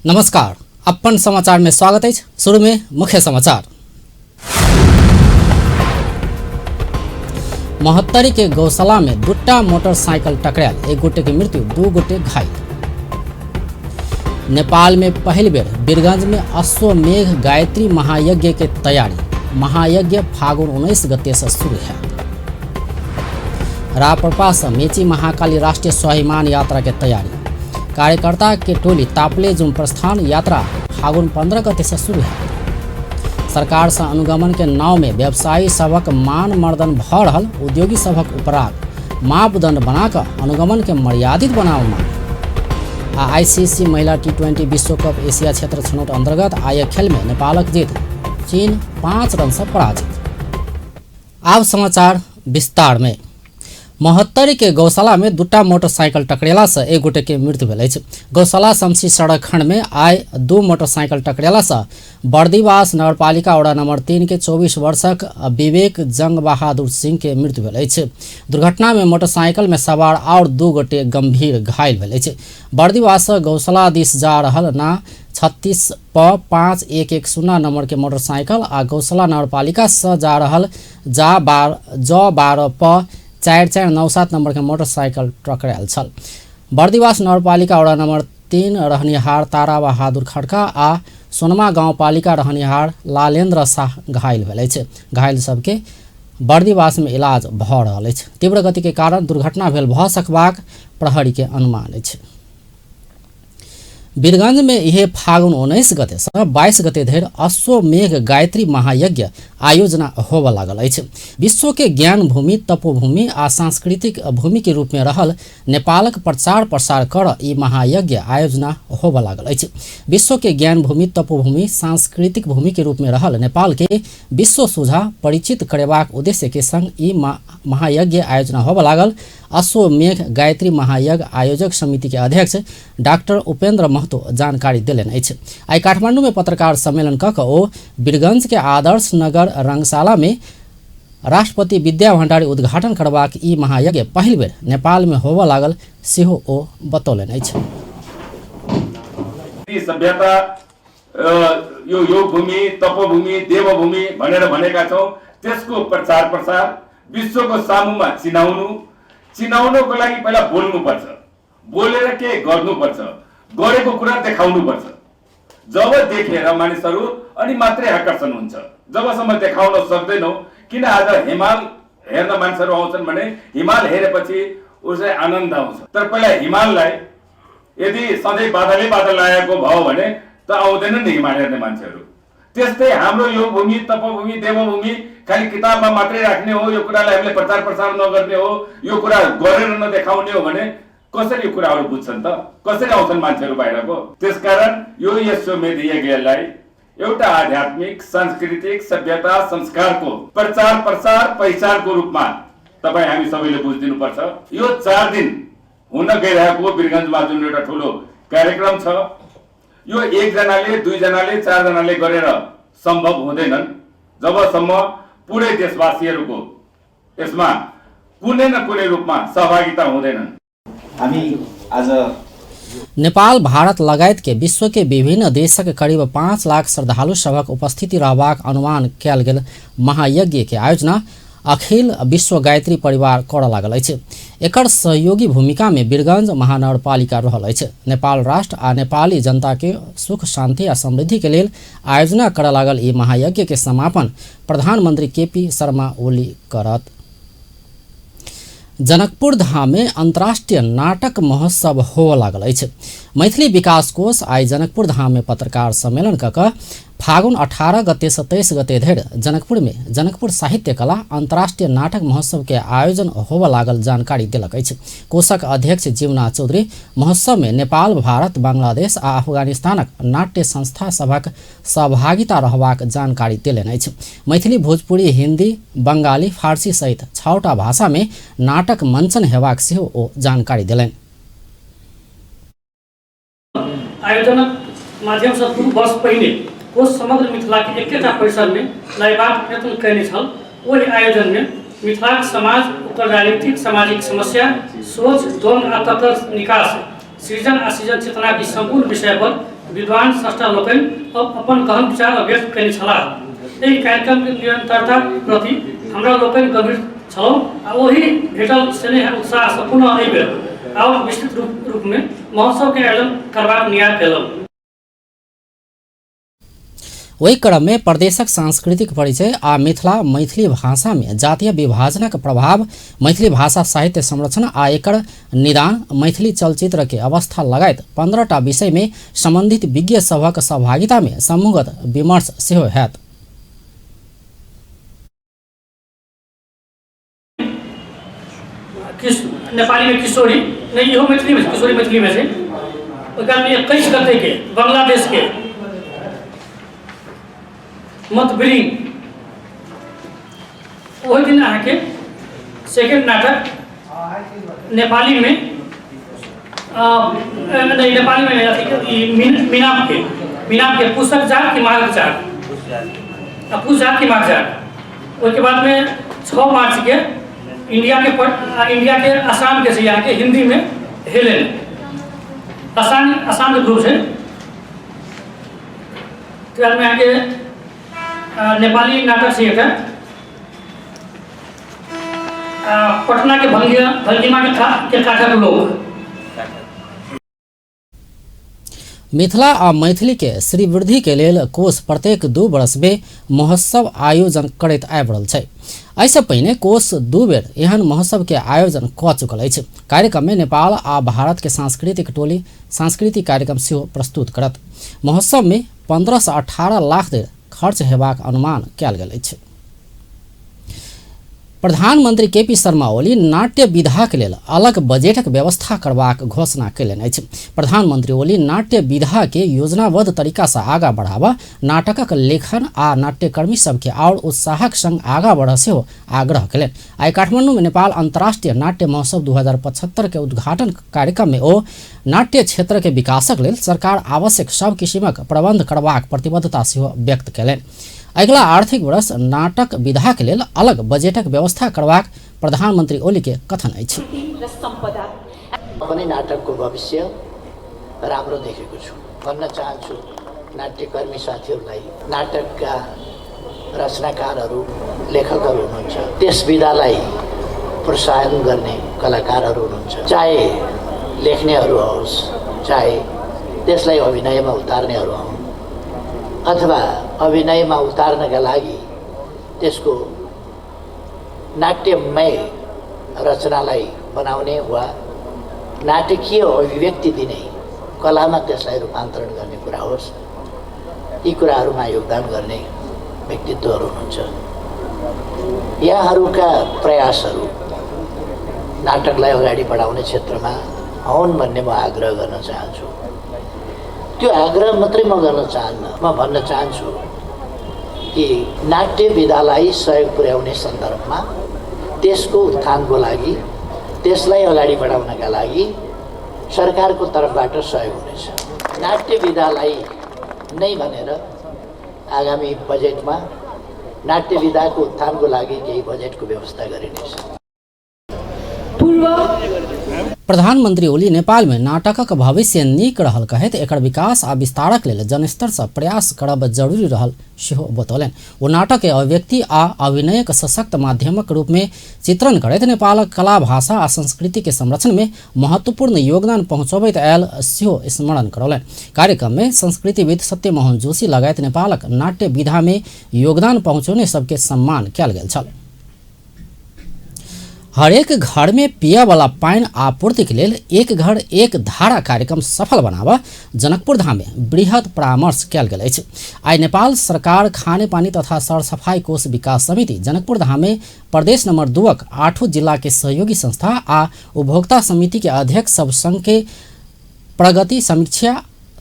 नमस्कार, अपन समाचार में स्वागत अछि। शुरू में मुख्य समाचार। महोत्तरी के गौशाला में दूटा मोटरसाइकिल टकरायल, एक गोटे के मृत्यु, दू गोटे घायल। नेपाल में पहिल बेर बीरगंज में अश्वमेघ गायत्री महायज्ञ के तैयारी, महायज्ञ फागुन 19 गते से शुरू है। राप्रपा से मेची महाकाली राष्ट्रीय स्वाभिमान यात्रा के तैयारी, कार्यकर्ता के टोली तापलेजुम प्रस्थान यात्रा फागुन 15 गते से शुरू है। सरकार से अनुगमन के नाव में व्यवसायी सभक मान मर्दन भ रहल उद्योगी सभक उपराग, मापदंड बनाकर अनुगमन के मर्यादित बनाव मांग। आ आईसीसी महिला टी20 विश्व कप एशिया क्षेत्र छनौट अंतर्गत आय खेल में नेपालक जीत, चीन 5 रन से पराजित। आब समाचार विस्तार में। महोत्तरी के गौशाला में दूटा मोटरसाइकिल टकरेला से एक गोटे के मृत्यु भेल अछि। गौशाला शमसी सड़क खंड में आइ दू मोटरसाइकिल टकरेला से बर्दिवास नगरपालिका वडा नंबर 3 के 24 वर्षक विवेक जंग बहादुर सिंह के मृत्यु भेल अछि। दुर्घटना में मोटरसाइकिल में सवार और दू गोटे गंभीर घायल भेल अछि। बर्दिवास से गौशाला दिस जा रहल ना 36 प 5110 नंबर के मोटरसाइकिल आ गौशाला नगरपालिका से जा रहल जा ज 12 प 4497 नंबर के मोटरसाइकिल टकरायल छल। बर्दिवास नगरपालिका वडा नंबर 3 रहनिहार तारा बहादुर खड़का आ सोनमा गाउँपालिका रहनिहार लालेन्द्र शाह घायल भेल अछि। घायल सबके बर्दिवास में इलाज भ रहल अछि। तीव्र गति के कारण दुर्घटना भेल भ सकबाक प्रहरी के अनुमान अछि। बीरगंज में यह फागुन 19 गते से 22 गते धरि अश्वमेघ गायत्री महायज्ञ आयोजना होबय लागल अछि। विश्व के ज्ञान भूमि, तपोभूमि आ सांस्कृतिक भूमि के रूप में रहल नेपालक प्रचार प्रसार कर ई महायज्ञ आयोजना होबय लागल अछि। विश्व के ज्ञान भूमि, तपोभूमि, सांस्कृतिक भूमि के रूप में रहल नेपाल के विश्व सोझा परिचित करेबाक उद्देश्य के संग ई महायज्ञ आयोजना होबय लागल। अश्वमेघ गायत्री महायज्ञ आयोजक समिति के अध्यक्ष डाक्टर उपेंद्र महतो जानकारी देलनि अछि। आइ काठमांडू में पत्रकार सम्मेलन क ओ बीरगंज के आदर्श नगर रंगशाला में राष्ट्रपति विद्या भंडारी उद्घाटन करबाक ई महायज्ञ पहिल बेर नेपाल में होबय लागल सेहो ओ बतौलनि अछि। सभ्यता यो योग भूमि, तपोभूमि, देवभूमि भनेर भनेका छौँ, त्यसको प्रचार प्रसार विश्वको सामुमा चिनाउनु, चिनाउनको लागि पहिला बोल्नुपर्छ, बोलेर के गर्नुपर्छ, गरेको कुरा देखाउनुपर्छ। जब देखेर मानिसहरू अनि मात्रै आकर्षण हुन्छ। जबसम्म देखाउन सक्दैनौ, किन आज हिमाल हेर्न मानिसहरू आउँछन् भने हिमाल हेरेपछि उसलाई आनन्द आउँछ। तर पहिला हिमाललाई यदि सधैँ बादलै बादल लागेको भयो भने त आउँदैन नि हिमाल हेर्ने मान्छेहरू। त्यस्तै हाम्रो यो भूमि तपोभूमि देवभूमि खालि किताबमा मात्रै राख्ने हो, यो कुरालाई हामीले प्रचार प्रसार नगर्ने हो, यो कुरा गरेर नदेखाउने हो भने कसरी यो कुराहरू बुझ्छन् त, कसरी आउँछन् मान्छेहरू बाहिरको? त्यसकारण यो अश्वमेध यज्ञलाई एउटा आध्यात्मिक सांस्कृतिक सभ्यता संस्कारको प्रचार प्रसार पहिचानको रूपमा तपाईँ हामी सबैले बुझिदिनुपर्छ। यो 4 दिन हुन गइरहेको वीरगञ्जमा जुन एउटा ठुलो कार्यक्रम छ, यो एकजनाले दुईजनाले चारजनाले गरेर सम्भव हुँदैनन्। जबसम्म पुरै देशवासीहरूको यसमा कुनै न कुनै रूपमा सहभागिता हुँदैनन्। हामी आज नेपाल भारत लगायत के विश्व के विभिन्न देशक करीब 5 लाख श्रद्धालु सभक उपस्थिति रहबाक अनुमान कयल गेल महायज्ञ के आयोजना अखिल विश्व गायत्री परिवार करऽ लागल अछि। एकर सहयोगी भूमिका में बीरगंज महानगरपालिका रहल अछि। नेपाल राष्ट्र आ नेपाली जनता के सुख शांति आ समृद्धि के लेल आयोजना करऽ लागल ई महायज्ञ के समापन प्रधानमंत्री केपी शर्मा ओली करत। जनकपुर धाम में अंतर्राष्ट्रीय नाटक महोत्सव होबय लागल अछि। मैथिली विकास कोष आइ जनकपुर धाम में पत्रकार सम्मेलन क फागुन 18 गते से 23 गते धरि जनकपुर में जनकपुर साहित्य कला अंतर्राष्ट्रीय नाटक महोत्सव के आयोजन होबय लागल जानकारी देलक अछि। कोषक अध्यक्ष जीवनाथ चौधरी महोत्सव में नेपाल, भारत, बांग्लादेश आ अफगानिस्तानक नाट्य संस्था सभक सहभागिता रहबाक जानकारी देलनि अछि। मैथिली, भोजपुरी, हिंदी, बंगाली, फारसी सहित 6टा भाषा में नाटक मंचन हेबाक सेहो ओ जानकारी देलनि। आयोजनक माध्यमसँ 2 वर्ष पहिने कोष समग्र मिथिलाके एकेटा परिसरमे लयबाक प्रयत्न कयने छल। ओहि आयोजनमे मिथिलाक समाज, ओकर राजनीतिक सामाजिक समस्या, सोच, द्वंद्व आ तकर निकास, सृजन आ सृजन चेतनाक ई सम्पूर्ण विषय पर विद्वान स्रष्टा लोकनि अपन गहन विचार व्यक्त कयने छलाह। एहि कार्यक्रमके निरंतरता प्रति हमरा लोकनि गंभीर छलहुँ आ ओहि भेटल स्नेह उत्साहसँ पुनः एहि बेर आओर विस्तृत रूपमे महोत्सवके आयोजन करबाक निर्णय कयलहुँ। ओहि क्रम में प्रदेशक सांस्कृतिक परिचय आ मिथिला मैथिली भाषा में जातीय विभाजनक प्रभाव, मैथिली भाषा साहित्य संरक्षण आ एकर निदान, मैथिली चलचित्र के अवस्था लगायत 15टा विषय में संबंधित विज्ञ सभक सहभागिता में समूहगत विमर्श सेहो हैत। नेपाली में किशोरी नहीं, इहो मैथिली में किशोरी मैथिली में छै। ओहि कालमे 21 गते के बांग्लादेश के मतबिरिंग, ओहि दिन अहाँके सेकेंड नाटक नेपाली में नहीं, नेपाली में नहीं, मीनाप के पुस्तक जात की माघ जात, पुष जात की माघ जात। ओहिके बादमे 6 मार्च के इंडिया के आसाम के यहाँ के हिंदी में हेलेन, आसाम आसाम के ग्रुप है। में यहाँ के नेपाली नाटक से एक पटना के भंगिमा के काठक लोग। मिथिला आ मैथिली के श्रीवृद्धि के लेल कोष प्रत्येक 2 वर्ष में महोत्सव आयोजन करैत आबि रहल छै। एहिसँ पहिने कोष 2 बेर एहन महोत्सव के आयोजन कऽ चुकल अछि। कार्यक्रम में नेपाल आ भारत के सांस्कृतिक टोली सांस्कृतिक कार्यक्रम सेहो प्रस्तुत करत। महोत्सव में 15 से 18 लाख धरि खर्च हेबाक अनुमान कयल गेल अछि। प्रधानमंत्री केपी शर्मा ओली नाट्य विधाक लेल अलग बजटक व्यवस्था करबाक घोषणा कयलनि अछि। प्रधानमंत्री ओली नाट्य विधा के योजनाबद्ध तरीका से आगा बढ़ावा, नाटकक लेखन आ नाट्यकर्मी सबके आओर उत्साहक संग आगा बढ़ सेहो आग्रह कयलनि। आइ काठमांडू में नेपाल अंतर्राष्ट्रीय नाट्य महोत्सव 2075 के उद्घाटन कार्यक्रम में ओ नाट्य क्षेत्र के विकासक लेल सरकार आवश्यक सब किसिमक प्रबंध करबाक प्रतिबद्धता सेहो व्यक्त कयलनि। अगिला आर्थिक वर्ष नाटक विधा के लेल अलग बजटक व्यवस्था करबाक प्रधानमंत्री ओली के कथन अछि। पनि नाटकको भविष्य राम्रो देखेको छु भन्न चाहन्छु। नाट्यकर्मी साथीहरूलाई, नाटकका रचनाकारहरू, लेखकहरू हुनुहुन्छ, त्यस विधालाई प्रोत्साहन गर्ने कलाकारहरू हुनुहुन्छ, चाहे लेख्नेहरू होस्, चाहे त्यसलाई अभिनयमा उतार्नेहरू होन्, अथवा अभिनयमा उतार्नका लागि त्यसको नाट्यमय रचनालाई बनाउने वा नाटकीय अभिव्यक्ति दिने कलामा त्यसलाई रूपान्तरण गर्ने कुरा होस्, यी कुराहरूमा योगदान गर्ने व्यक्तित्वहरू हुनुहुन्छ। यहाँहरूका प्रयासहरू नाटकलाई अगाडि बढाउने क्षेत्रमा हुन् भन्ने म आग्रह गर्न चाहन्छु। त्यो आग्रह मात्रै म गर्न चाहन्न, म भन्न चाहन्छु कि नाट्य विधालाई सहयोग पुर्याउने सन्दर्भमा त्यसको उत्थानको लागि, त्यसलाई अगाडि बढाउनका लागि सरकारको तर्फबाट सहयोग हुनेछ। नाट्य विधालाई नै भनेर आगामी बजेटमा नाट्य विधाको उत्थानको लागि केही बजेटको व्यवस्था गरिनेछ। प्रधानमंत्री ओली नेपाल में नाटकक भविष्य नीक रहल कहैत एकर विकास आ विस्तारक लेल जनस्तर से प्रयास करब जरूरी रहल सेहो बतौलनि। ओ नाटक के अभिव्यक्ति आ अभिनयक सशक्त माध्यमक रूप में चित्रण करैत नेपालक कला, भाषा आ संस्कृति के संरक्षण में महत्वपूर्ण योगदान पहुँचबैत आयल सेहो स्मरण करौलनि। कार्यक्रम में संस्कृतिविद सत्यमोहन जोशी लगायत नेपालक नाट्य विधा में योगदान पहुँचौने सबके सम्मान कयल गेल छल। हरेक घर में पिया वाला पानि आपूर्ति के लेल एक घर एक धारा कार्यक्रम सफल बनाबऽ जनकपुर धाम में बृहद परामर्श कयल गेल अछि। आइ नेपाल सरकार खानेपानी तथा सरसफाई कोष विकास समिति जनकपुर धाम में प्रदेश नंबर 2 8 जिला के सहयोगी संस्था आ उपभोक्ता समिति के अध्यक्ष सब संघ के प्रगति समीक्षा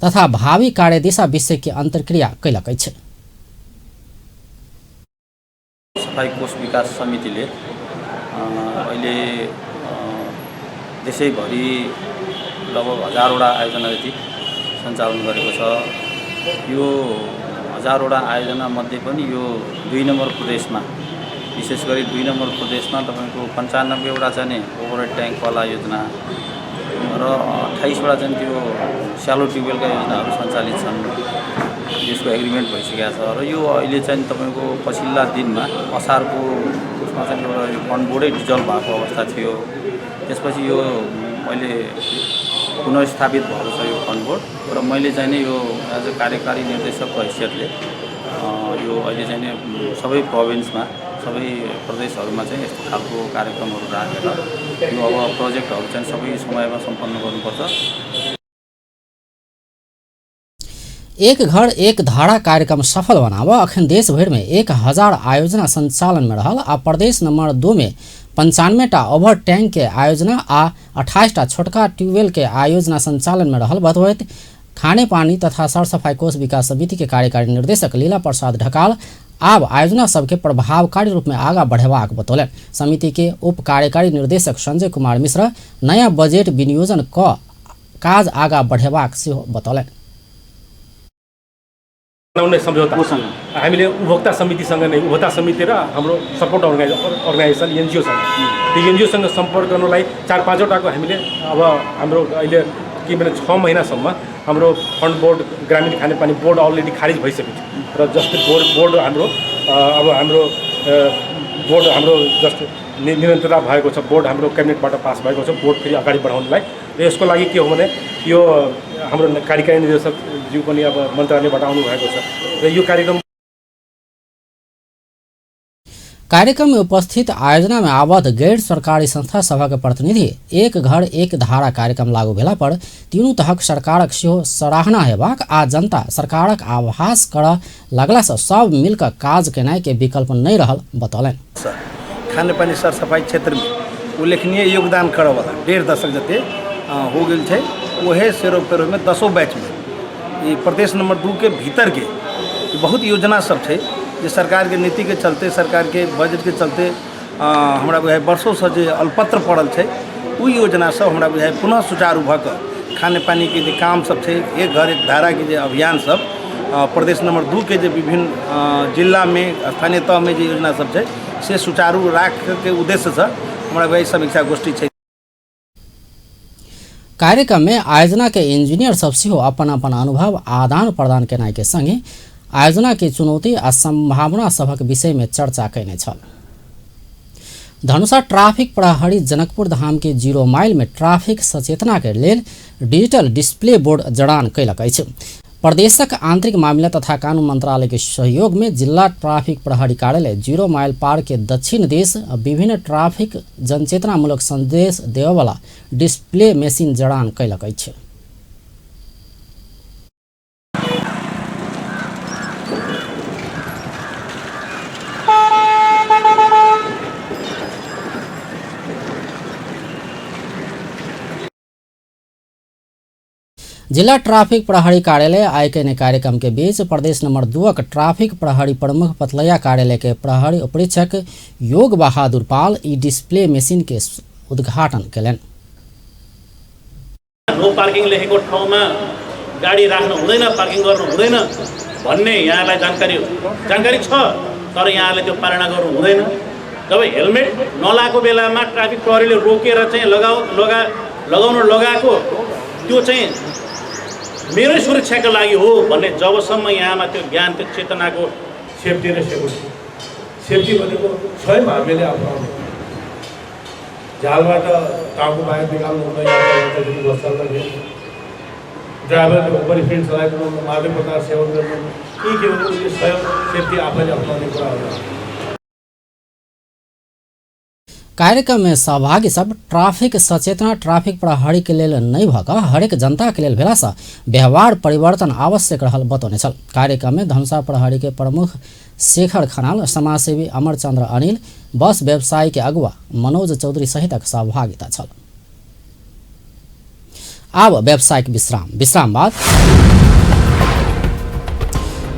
तथा भावी कार्यदिशा विषय के अंतर्क्रिया कयलक अछि। सफाई कोष विकास समितिले अहिले देशैभरि लगभग 1000वटा आयोजना जति सञ्चालन गरेको छ। यो 1000वटा आयोजना मध्ये पनि यो 2 नम्बर प्रदेशमा, विशेष गरी 2 नम्बर प्रदेशमा तपाईँको 95वटा चाहिँ नि ओभरहेड ट्याङ्कवाला योजना र 28वटा चाहिँ त्यो स्यालो ट्युबवेलका योजनाहरू सञ्चालित छन्, यसको एग्रिमेन्ट भइसकेको छ। र यो अहिले चाहिँ तपाईँको पछिल्ला दिनमा असारको उसमा चाहिँ एउटा यो फन्ड बोर्डै डिजल्भ भएको अवस्था थियो। त्यसपछि यो अहिले पुनर्स्थापित भएको छ यो फन्ड बोर्ड। र मैले चाहिँ नि यो एज अ कार्यकारी निर्देशकको हैसियतले यो अहिले चाहिँ नि सबै प्रोभिन्समा, सबै प्रदेशहरूमा चाहिँ यस्तो खालको कार्यक्रमहरू राखेर यो अब प्रोजेक्टहरू चाहिँ सबै समयमा सम्पन्न गर्नुपर्छ। एक घर एक धारा कार्यक्रम सफल बनाव अखन देश भरि में 1000 आयोजना संचालन में रहल आ प्रदेश नंबर 2 में 95 टा ओवर टैंक के आयोजना आ 28 टा छोटका ट्यूबवेल के आयोजना संचालन में रहल बतबैत खाने पानी तथा सरसफाई कोष विकास समिति के कार्यकारी निर्देशक लीला प्रसाद ढकाल आब आयोजना सबके प्रभावकारी रूप में आगा बढ़ेबाक बतौलनि। समिति के उप कार्यकारी निर्देशक संजय कुमार मिश्र नया बजट विनियोजन क काज आगा बढ़ेबाक सेहो बतौलनि। बनाउने सम्झौता हामीले उपभोक्ता समितिसँग नै, उपभोक्ता समिति र हाम्रो सपोर्ट अर्गनाइजेसन एनजिओसँग, त्यो एनजिओसँग सम्पर्क गर्नलाई 4-5वटाको हामीले अब हाम्रो अहिले के भने 6 महिनासम्म हाम्रो फन्ड बोर्ड, ग्रामीण खानेपानी बोर्ड अलरेडी खारिज भइसकेको छ र जस्तै बोर्ड हाम्रो अब हाम्रो बोर्ड हाम्रो जस्तो निरन्तरता भएको छ, बोर्ड हाम्रो क्याबिनेटबाट पास भएको छ, बोर्ड फेरि अगाडि बढाउनलाई। र यसको लागि के हो भने यो हाम्रो कार्यकारी निर्देशकज्यू पनि अब मन्त्रालयबाट आउनुभएको छ र यो कार्यक्रम में उपस्थित आयोजना में आबद्ध गैर सरकारी संस्था सभक प्रतिनिधि एक घर एक धारा कार्यक्रम लागू भेला पर तीनू तहक सरकारक सेहो सराहना हेबाक आ जनता सरकारक आभास करऽ लगला से सब मिलकर काज केनाइ के विकल्प नहीं रहल बतौलनि। खानेपानी सरसफाई क्षेत्र में उल्लेखनीय योगदान करऽवला 1.5 दशक जते हो गेल छै, ओहे सेरोफेरोमे 10 बैचमे ई प्रदेश नंबर 2 के भीतर के बहुत योजना सब छै जे सरकारके नीतिके चलते, सरकारके बजटके चलते हमरा बुझाइ वर्षोसँ जे अल्पत्र पड़ल छै ओ योजना सब हमरा बुझाइ पुनः सुचारू भऽ कऽ खानेपानीके जे काम सब छै, एक घर एक धाराके जे अभियान सब प्रदेश नंबर 2 के जे विभिन्न जिलामे स्थानीय तहमे जे योजना सब छै से सुचारू राखैके उद्देश्यसँ हमरा बुझाइ समीक्षा गोष्ठी छै। कार्यक्रम में आयोजना के इंजीनियर सब सेहो अपन अपन अनुभव आदान प्रदान केनाइ के संगे आयोजना के चुनौती आ संभावना सभक विषय में चर्चा कयने छल। धनुषा ट्रैफिक प्रहरी जनकपुर धाम के 0 माइल में ट्रैफिक सचेतना के लेल डिजिटल डिस्प्ले बोर्ड जड़ान कयलक अछि। प्रदेशक आंतरिक मामिला तथा कानून मंत्रालय के सहयोग में जिला ट्रैफिक प्रहरी कार्यालय 0 माइल पार्क के दक्षिण दिस विभिन्न ट्रैफिक जनचेतनामूलक संदेश देववाला डिस्प्ले मशीन जड़ान कयलक अछि। जिला ट्रैफिक प्रहरी कार्यालय आइ कयने कार्यक्रम के बीच प्रदेश नंबर 2 के ट्रैफिक प्रहरी प्रमुख पतलैया कार्यालय के प्रहरी उपरीक्षक योग बहादुर पाल ई डिस्प्ले मशीन के उद्घाटन कयलनि। नो पार्किङ लेखेको ठाउँमा गाडी राख्नु हुँदैन, पार्किङ गर्नु हुँदैन भन्ने यहाँलाई जानकारी छ, तर यहाँले त्यो पालना गर्नु हुँदैन। जब हेलमेट नलाएको बेलामा ट्राफिक प्रहरीले रोकेर चाहिँ लगाउन लगाएको त्यो चाहिँ मेरै सुरक्षाको लागि हो भन्ने जबसम्म यहाँमा त्यो ज्ञान, त्यो चेतनाको सेफ्टी र सेक्युरिटी, सेफ्टी भनेको स्वयं हामीले अपनाउने, झ्यालबाट टाउको बाहिर निकाल्नु हुँदैन, बस चल्दाखेरि ड्राइभरले ओभर स्पिड चलाइदिनु, मादक पदार्थ सेवन गर्नु, यी के भने उसले स्वयं सेफ्टी आफैले अपनाउने कुरा हो। कार्यक्रम में सहभागी सब ट्रैफिक सचेतना ट्रैफिक प्रहरी के लेल नहीं भऽ कऽ हरेक जनता के लेल भेलासँ व्यवहार परिवर्तन आवश्यक रहल बतौने छल। कार्यक्रम में धनुषा प्रहरी के प्रमुख शेखर खनाल, समाजसेवी अमरचंद्र अनिल, बस व्यवसायी के अगुवा मनोज चौधरी सहितक सहभागिता छल। आब व्यावसायिक विश्राम, विश्राम बाद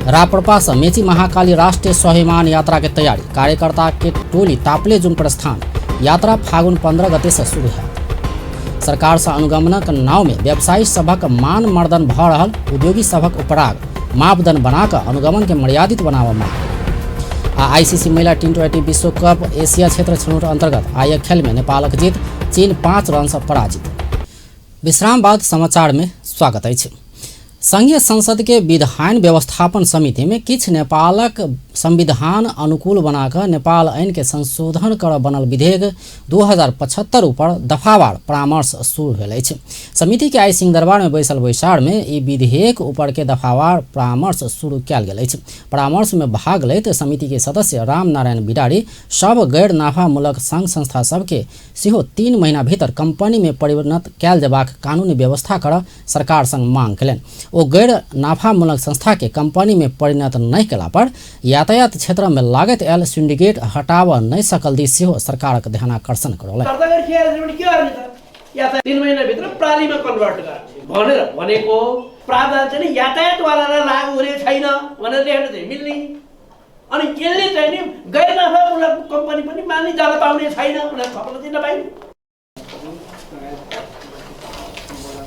राप्रपा से मेची महाकाली राष्ट्रीय स्वाभिमान यात्रा के तैयारी, कार्यकर्ता के टोली तापलेजुङ प्रस्थान, यात्रा फागुन 15 गते से शुरू है। सरकार से अनुगमनक नाव में व्यवसायी सभक मान मर्दन भ रहल उद्योगी सभक उपराग मापदंड बनाकर अनुगमन के मर्यादित बनाव मांग। आ आईसीसी महिला टी20 विश्व कप एशिया क्षेत्र छनौट अंतर्गत आय खेल में नेपालक जीत, चीन 5 रन से पराजित। विश्राम बाद समाचार में स्वागत अछि। संघीय संसद के विधान व्यवस्थापन समिति में किछु नेपालक संविधान अनुकूल बनाकर नेपाल ऐन के संशोधन कर बनल विधेयक 2075 ऊपर दफावार परामर्श शुरू भेल अछि। समिति के आइ सिंहदरबार में बैसल बैसार में ई विधेयक ऊपर के दफावार परामर्श शुरू कयल गेल अछि। परामर्श में भाग लैत समिति के सदस्य रामनारायण बिरारी सब गैर नाफामूलक संघ संस्था सबके सेहो 3 महीना भीतर कंपनी में परिणत कयल जेबाक कानूनी व्यवस्था कर सरकार संग मांग कयलनि। ओ गैर नाफामूलक संस्था के कंपनी में परिणत नहि कयला पर यातायात क्षेत्र में लागैत आयल सिंडिकेट हटाबऽ नहि सकल दिस सेहो सरकारक ध्यानाकर्षण करौलनि। यातायात 3 महिनाभित्र प्रालीमा कन्भर्ट गर्ने भनेर भनेको प्रावधान चाहिँ नि यातायातवालालाई लागु हुने छैन भनेर लेख्न चाहिँ मिल्ने, अनि यसले चाहिँ नि गैर नाफामूलक कम्पनी पनि मान्ने जान पाउने छैन भनेर थप्न चाहिँ नपाइने।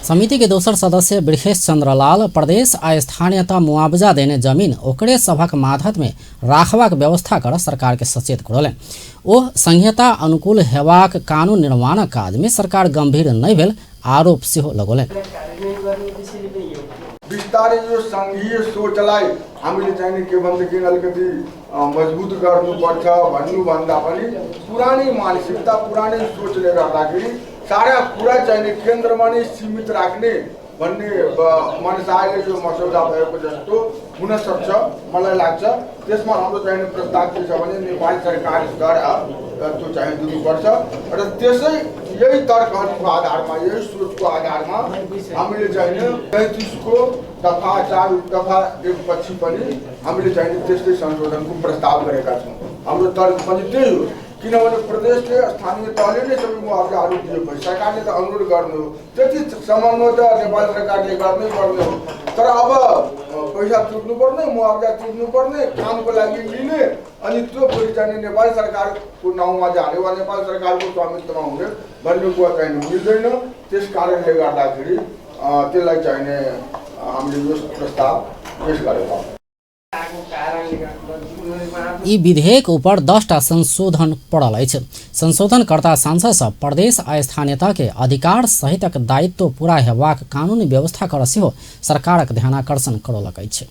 समिति के दोसर सदस्य बृखेश चंद्रलाल प्रदेश आ स्थानीयता मुआवजा देने जमीन ओकरे सभक माधत में राखबाक व्यवस्था कर सरकार के सचेत करौलनि। ओ संहिता अनुकूल हेबाक कानून निर्माणक काज में सरकार गंभीर नहि भेल आरोप सेहो लगौलनि। बिस्तारै यो सङ्घीय सोचलाई हामीले चाहिँ के भनेदेखि अलिकति मजबुत गर्नुपर्छ भन्नुभन्दा पनि पुरानै मानसिकता पुरानै सोचले गर्दाखेरि सारा कुरा चाहिँ केन्द्रमा नै सीमित राख्ने भन्ने मनसायले यो मसौदा भएको जस्तो हुनसक्छ मलाई लाग्छ। त्यसमा हाम्रो चाहिँ प्रस्ताव के छ भने नेपाल सरकारद्वारा त्यो चाहिँ दिनुपर्छ र त्यसै यही तर्कहरूको आधारमा यही सोचको आधारमा हामीले चाहिँ 33 को दफा 4 दफा 1 पछि पनि हामीले चाहिँ त्यस्तै संशोधनको प्रस्ताव गरेका छौँ। हाम्रो तर्क पनि त्यही हो, किनभने प्रदेशले स्थानीय तहले नै सबै मुआवजाहरू दिएपछि सरकारले त अनुरोध गर्नु हो, त्यति समन्वय त नेपाल सरकारले गर्नै पर्ने हो। तर अब पैसा तिर्नुपर्ने, मुआवजा तिर्नुपर्ने, कामको लागि लिने, अनि त्यो फेरि चाहिँ नेपाल सरकारको नाउँमा जाने वा नेपाल सरकारको स्वामित्वमा हुने भन्ने कुरा चाहिँ मिल्दैन। त्यस कारणले गर्दाखेरि त्यसलाई चाहिने हामीले यो प्रस्ताव पेस गरेका हौँ। ई विधेयक ऊपर 10टा संशोधन पड़ल अछि। संशोधनकर्ता सांसद सब प्रदेश आ स्थानीयता के अधिकार सहितक दायित्व पूरा हेबाक कानूनी व्यवस्था कर सेहो सरकारक ध्यानाकर्षण करौलक अछि।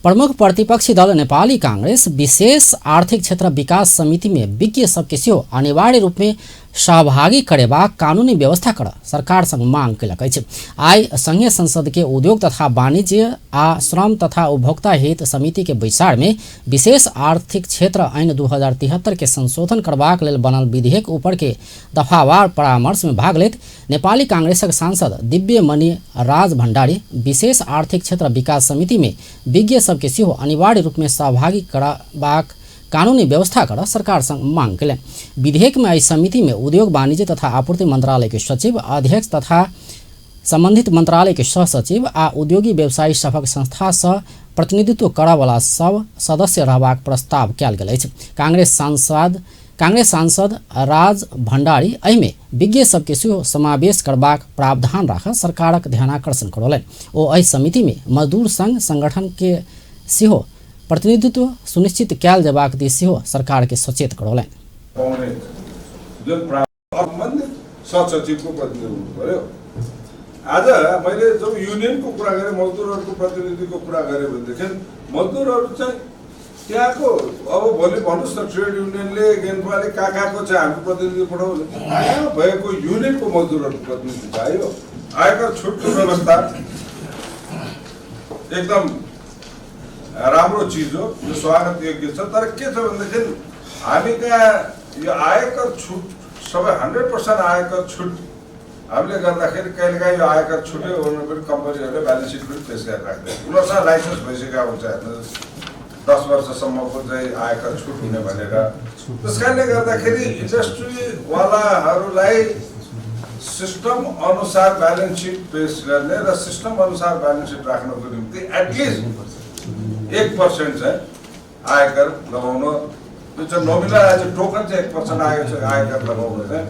प्रमुख प्रतिपक्षी दल नेपाली कांग्रेस विशेष आर्थिक क्षेत्र विकास समिति में विज्ञ सबके सेहो अनिवार्य रूप में सहभागी करेबाक कानूनी व्यवस्था कर सरकार संग मांग कयलक अछि। आइ संघीय संसद के उद्योग तथा वाणिज्य आ श्रम तथा उपभोक्ता हित समिति के बैसार में विशेष आर्थिक क्षेत्र ऐन 2073 के संशोधन करबाक लेल बनल विधेयक ऊपर के दफावार परामर्श में भाग लैत नेपाली कांग्रेसक सांसद दिव्यमणि राज भण्डारी विशेष आर्थिक क्षेत्र विकास समिति में विज्ञ सबके सेहो अनिवार्य रूप में सहभागी करबाक कानूनी व्यवस्था कर सरकार संग मांग कयलनि। विधेयक में एहि समिति में उद्योग वाणिज्य तथा आपूर्ति मंत्रालय के सचिव, अध्यक्ष तथा संबंधित मंत्रालय के सहसचिव आ उद्योगी व्यवसायी सभक संस्था सँ प्रतिनिधित्व करऽवला सब सदस्य रहबाक प्रस्ताव कयल गेल अछि। कांग्रेस सांसद राज भण्डारी एहिमे विज्ञ सबके सेहो समावेश करबाक प्रावधान राख सरकारक ध्यानाकर्षण करौलनि। ओ एहि समिति में मजदूर संघ संगठन के सेहो प्रतिनिधित्व सुनिश्चित कयल जेबाक दिस सेहो सरकार के सचेत करौलनि। सम्बन्धित सहसचिवको प्रतिनिधि हुनु पर्यो। आज मैले जब युनियनको कुरा गरेँ, मजदुरहरूको प्रतिनिधिको कुरा गरेँ भनेदेखि मजदुरहरू चाहिँ त्यहाँको अब भोलि भन्नुहोस् न ट्रेड युनियनले गेन्पाले कहाँ कहाँको चाहिँ हाम्रो प्रतिनिधि पठाउनु, त्यहाँ भएको युनियनको मजदुरहरूको प्रतिनिधि चाहियो। आयकर छुटको व्यवस्था एकदम राम्रो चिज हो, यो स्वागत योग्य छ। तर के छ भनेदेखि हामी कहाँ यो आयकर छुट सबै 100% आयकर छुट हामीले गर्दाखेरि कहिलेकाहीँ यो आयकर छुट्यो भने पनि कम्पनीहरूले ब्यालेन्स सिट पनि पेस गरेर राख्दैन, उनीहरूसँग लाइसेन्स भइसकेको हुन्छ। हेर्नुहोस् 10 वर्षसम्मको चाहिँ आयकर छुट हुने भनेर। त्यस कारणले गर्दाखेरि इन्डस्ट्रीवालाहरूलाई सिस्टम अनुसार ब्यालेन्स सिट पेस गर्ने र सिस्टम अनुसार ब्यालेन्स सिट राख्नको निम्ति एटलिस्ट 1% चाहिँ आयकर लगाउन, त्यो चाहिँ नोमिनल एज ए टोकन चाहिँ 1% आयकर लगाउन चाहिँ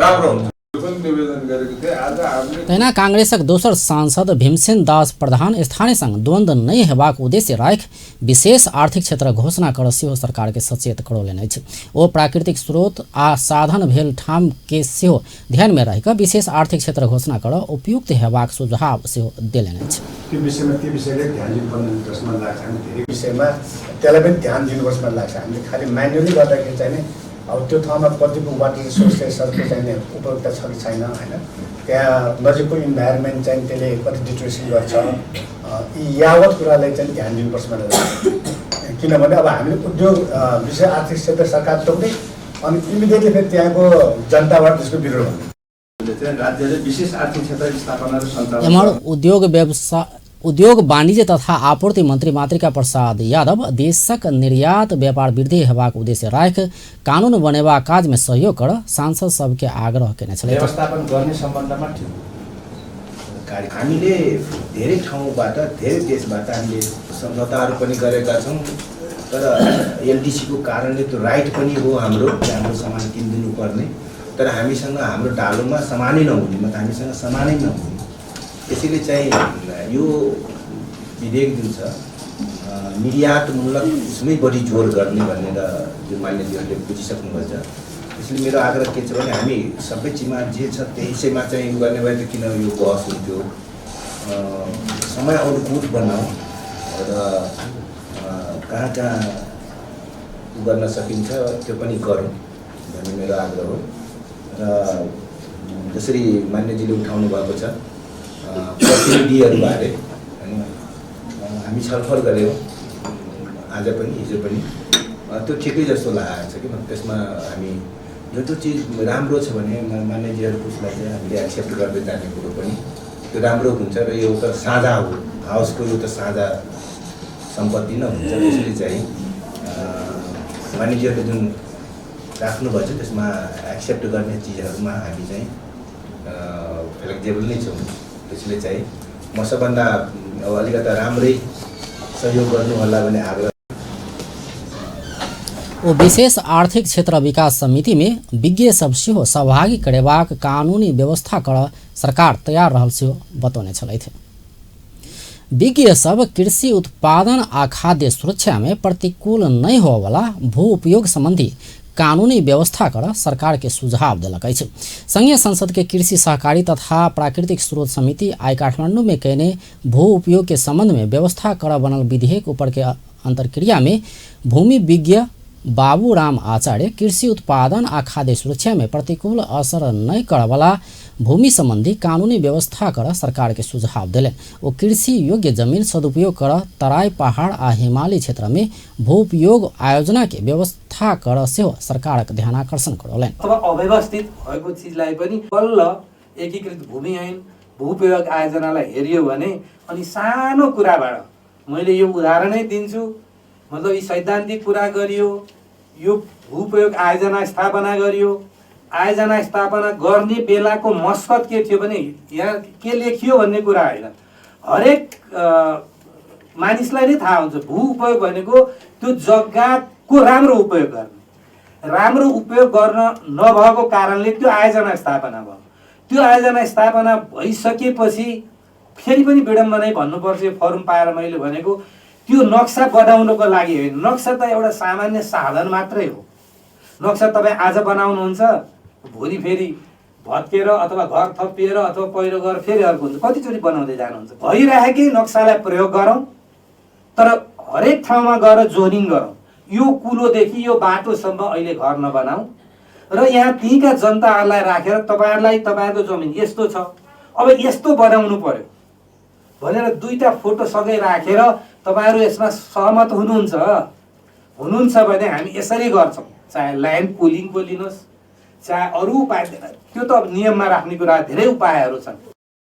राम्रो हुन्छ। पनि निवेदन गरेको थिएँ। आज हामीले तहिना कांग्रेसक दोसर सांसद भीमसेन दास प्रधान स्थानीय संग द्वंद्व नहि हेबाक उद्देश्य राखि विशेष आर्थिक क्षेत्र घोषणा कर सेहो सरकार के सचेत करौलनि अछि। ओ प्राकृतिक स्रोत आ साधन भेल ठाम के सेहो ध्यान में राखि विशेष आर्थिक क्षेत्र घोषणा कर उपयुक्त हेबाक सुझाव सेहो देलनि अछि। त्यो विषयमा त्यो विषयले ध्यान दिनुपर्ने जस्तो मलाई लाग्छ। हामी धेरै विषयमा त्यसलाई पनि ध्यान दिनुपर्छ मलाई लाग्छ। हामीले खालि म्यानुअली गर्दाखेरि चाहिँ नि अब त्यो ठाउँमा कतिको वाटर रिसोर्सेसहरूको चाहिँ उपयोगिता छ कि छैन होइन, त्यहाँ नजिकको इन्भाइरोमेन्ट चाहिँ त्यसले कति डिट्रेसन गर्छ, यी यावत कुरालाई चाहिँ ध्यान दिनुपर्छ मलाई लाग्छ। किनभने अब हामीले उद्योग विषय आर्थिक क्षेत्र सरकार तोक्ने अनि इमिडिएटली फेरि त्यहाँको जनताबाट त्यसको विरोध हुने। राज्यले विशेष आर्थिक क्षेत्र स्थापना र सञ्चालन एम्हर उद्योग व्यवसाय उद्योग वाणिज्य तथा आपूर्ति मंत्री मातृका प्रसाद यादव देशक निर्यात व्यापार वृद्धि हेबाक उद्देश्य राखि कानून बनेबाक काज में सहयोग कर सांसद सबके आग्रह केने छलथि। व्यवस्थापन गर्ने सम्बन्धमा हामीले धेरै ठाउँबाट धेरै देशबाट हामीले सम्झौताहरू पनि गरेका छौँ, तर एलडिसीको कारणले त्यो राइट पनि हो हाम्रो, हाम्रो सामान किनिदिनु पर्ने, तर हामीसँग हाम्रो डालोमा सामानै नहुने, मतलब हामीसँग सामानै नहुने। त्यसैले चाहिँ यो विधेयक जुन छ निर्यातमूलक उसमै बढी जोर गर्ने भनेर जो मान्यजीहरूले बुझिसक्नुभएको छ। त्यसैले मेरो आग्रह के छ भने हामी सबै चिजमा जे छ त्यसैमा चाहिँ गर्ने भए त किन यो बहस हुन्थ्यो। समय अनुकूल बनाऊ र कहाँ कहाँ गर्न सकिन्छ त्यो पनि गरौँ भन्ने मेरो आग्रह हो। र जसरी मान्यजीले उठाउनु भएको छ प्रतिनिधिहरूबारे होइन, हामी छलफल गऱ्यौँ आज पनि हिजो पनि, त्यो ठिकै जस्तो लागेको छ कि त्यसमा हामी जुन त्यो चिज राम्रो छ भने मान्यजीहरूको उसलाई चाहिँ हामीले एक्सेप्ट गर्दै जाने कुरो पनि त्यो राम्रो हुन्छ र यो त साझा हो, हाउसको यो त साझा सम्पत्ति नै हुन्छ। त्यसले चाहिँ मान्यजीहरूले जुन राख्नुभएको छ त्यसमा एक्सेप्ट गर्ने चिजहरूमा हामी चाहिँ फ्लेक्जिबल नै छौँ। त्यसले चाहिँ म सबभन्दा अब अलिकता राम्रै सहयोग गर्नु होला भन्ने आग्रह। ओ विशेष आर्थिक क्षेत्र विकास समिति में विज्ञ सब सेहो सहभागी करेबाक कानूनी व्यवस्था कर सरकार तैयार रहल सेहो बतौने छलथि। विज्ञ सब कृषि उत्पादन आ खाद्य सुरक्षा में प्रतिकूल नहीं होवला भू उपयोग संबंधी कानूनी व्यवस्था कर सरकार के सुझाव देलक अछि। संघीय संसद के कृषि सहकारी तथा प्राकृतिक स्रोत समिति आइ काठमांडू में कयने भू उपयोग के संबंध में व्यवस्था कर बनल विधेयक ऊपर के अंतर्क्रिया में भूमि विज्ञ बाबूराम आचार्य कृषि उत्पादन आ खाद्य सुरक्षा में प्रतिकूल असर नहीं करवाला भूमि संबंधी कानूनी व्यवस्था कर सरकार के सुझाव दिले। ओ कृषि योग्य जमीन सदुपयोग कर तराई पहाड़ आ हिमालय क्षेत्र में भू उपयोग आयोजना के व्यवस्था कर सेहो सरकारक ध्यानाकर्षण करौलनि। अथवा अव्यवस्थित भएको चिजलाई पनि बल्ल एकीकृत भूमि ऐन भूपयोग आयोजनालाई हेरियो भने अनि सानो कुराबाट मैले यो उदाहरणै दिन्छु, मतलब यी सैद्धान्तिक कुरा गरियो, यो भूपयोग आयोजना स्थापना गरियो, आयोजना स्थापना गर्ने बेलाको मकसद के थियो भने यहाँ के लेखियो भन्ने कुरा होइन, हरेक मानिसलाई नै थाहा हुन्छ भू उपयोग भनेको त्यो जग्गाको राम्रो उपयोग गर्ने, राम्रो उपयोग गर्न नभएको कारणले त्यो आयोजना स्थापना भयो। त्यो आयोजना स्थापना भइसकेपछि फेरि पनि विडम्बनै भन्नुपर्छ, यो फरुम पाएर मैले भनेको त्यो नक्सा बनाउनको लागि होइन, नक्सा त एउटा सामान्य साधन मात्रै हो। नक्सा तपाईँ आज बनाउनुहुन्छ, भोलि फेरि भत्केर अथवा घर थपिएर अथवा पहिरो गएर फेरि अर्को हुन्छ, कतिचोटि बनाउँदै जानुहुन्छ। भइरहेकै नक्सालाई प्रयोग गरौँ, तर हरेक ठाउँमा गएर जोनिङ गरौँ। यो कुलोदेखि यो बाटोसम्म अहिले घर नबनाऊ र यहाँ त्यहीँका जनताहरूलाई राखेर तपाईँहरूलाई तपाईँहरूको जमिन यस्तो छ अब यस्तो बनाउनु पर्यो भनेर दुईटा फोटो सँगै राखेर तपाईँहरू यसमा सहमत हुनुहुन्छ हुनुहुन्छ भने हामी यसरी गर्छौँ, चाहे ल्यान्ड पुलिङको लिनुहोस् चाहे अरू उपाय, त्यो त अब नियममा राख्ने कुरा धेरै उपायहरू छन्,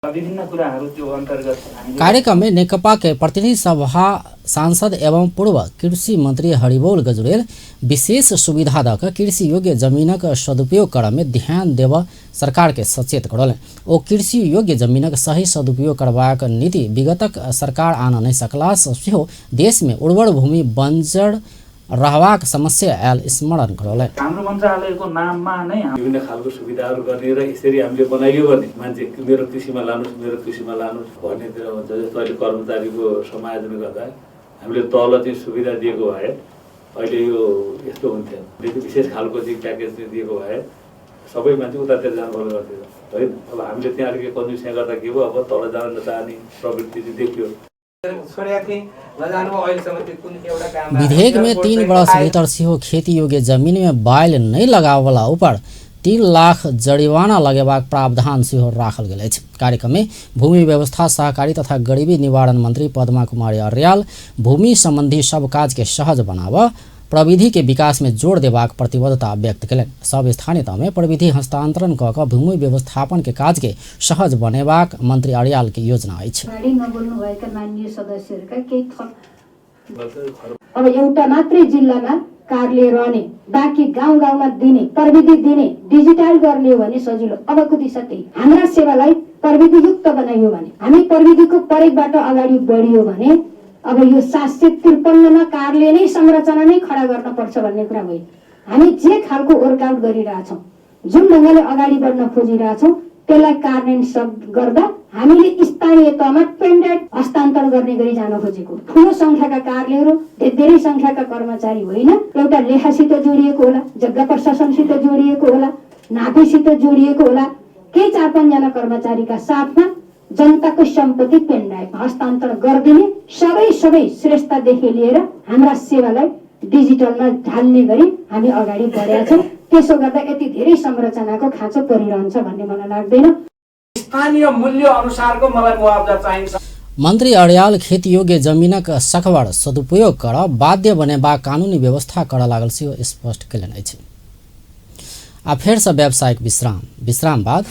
विभिन्न कुराहरू त्यो अन्तर्गत। कार्यक्रम में नेकपा के प्रतिनिधि सभा सांसद एवं पूर्व कृषि मंत्री हरिबोल गजुरेल विशेष सुविधा दक कृषि योग्य जमीनक सदुपयोग कर में ध्यान देव सरकार के सचेत करौलनि। ओ कृषि योग्य जमीनक सही सदुपयोग करबाक नीति विगतक सरकार आन नहि सकला सेहो देश में उर्वर भूमि बंजर रहबाक समस्या आयल स्मरण करौलनि। हाम्रो मन्त्रालयको नाममा नै विभिन्न खालको सुविधाहरू गर्ने र यसरी हामीले बनाइयो भने मान्छे मेरो कृषिमा लानुहोस्, मेरो कृषिमा लानुहोस् भन्नेतिर हुन्छ। जस्तो अहिले कर्मचारीको समायोजन गर्दा हामीले तल चाहिँ सुविधा दिएको भए अहिले यो यस्तो हुन्थेन। विशेष खालको चाहिँ प्याकेज चाहिँ दिएको भए सबै मान्छे उतातिर जानुपर्ने गर्थ्यो होइन। अब हामीले त्यहाँ अलिकति कन्जुसिया गर्दा के भयो, अब तल जान नचाहने प्रवृत्ति चाहिँ देखियो। विधेयक में 3 वर्ष भीतर सेहो खेती योग्य जमीन में बाइल नहीं लगावला ऊपर 3 लाख जरिमाना लगेबाक प्रावधान सेहो राखल गेल अछि। कार्यक्रम में भूमि व्यवस्था, सहकारी तथा गरीबी निवारण मंत्री पद्मा कुमारी अर्याल भूमि संबंधी सब काज के सहज बनाव प्रविधि के विकास में जोर देबाक प्रतिबद्धता व्यक्त कयलनि। सब स्थानीय तह में प्रविधि हस्तांतरण क कऽ भूमि व्यवस्थापन के काज के सहज बनेबाक मंत्री अर्याल के योजना अछि। अब एउटा मात्रै जिल्लामा कार्य रहने, बाँकी गाउँ गाउँमा दिने, प्रविधि दिने, डिजिटल गर्ने हो भने सजिलो। अबको दिशा त्यही। हाम्रा सेवालाई प्रविधियुक्त बनाइयो भने, हामी प्रविधिको प्रयोगबाट अगाडि बढियो भने अब यो 753 कार्य नै संरचना नै खडा गर्न पर्छ भन्ने कुरा होइन। हामी जे खालको वर्कआउट गरिरहेछौँ, जुन ढङ्गले अगाडि बढ्न खोजिरहेछौँ, त्यसलाई कार्यान्वयन सब गर्दा हामीले स्थानीय तहमा पेनड्राइभ हस्तान्तरण गर्ने गरी जान खोजेको। ठुलो सङ्ख्याका कार्यहरू, धेरै सङ्ख्याका कर्मचारी होइन, एउटा लेखासित जोडिएको होला, जग्गा प्रशासनसित जोडिएको होला, नापीसित जोडिएको होला, केही 4-5 जना कर्मचारीका साथमा जनताको सम्पत्ति पेनड्राइभ हस्तान्तरण गरिदिने, सबै सबै श्रेष्ठतादेखि लिएर हाम्रा सेवालाई डिजिटलमा ढाल्ने गरी हामी अगाडि बढेका छौँ। त्यसो गर्दा यति धेरै संरचनाको खाँचो परिरहन्छ भन्ने मलाई लाग्दैन। स्थानीय मूल्य अनुसारको मलाई मुआवजा चाहिन्छ। मंत्री अर्याल खेतीयोग्य जमीनक सकवर सदुपयोग कर बाध्य बनेबाक कानूनी व्यवस्था कर लागल सेहो स्पष्ट कयलनि अछि। आ फेरसँ व्यावसायिक विश्राम। विश्राम बाद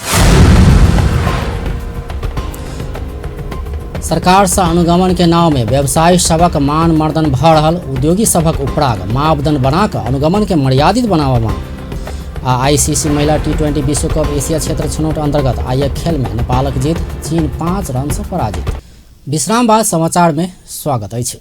सरकार से अनुगमन के नाव में व्यवसायी सबक मान मर्दन भ रहल उद्योगी सबक उपराग मापदंड बनाकर अनुगमन के मर्यादित बनावा मांग। आ आईसीसी महिला T20 विश्व कप एशिया क्षेत्र छनौट अंतर्गत आइ खेल में नेपालक जीत, चीन 5 रन से पराजित। विश्राम बाद समाचार में स्वागत अछि।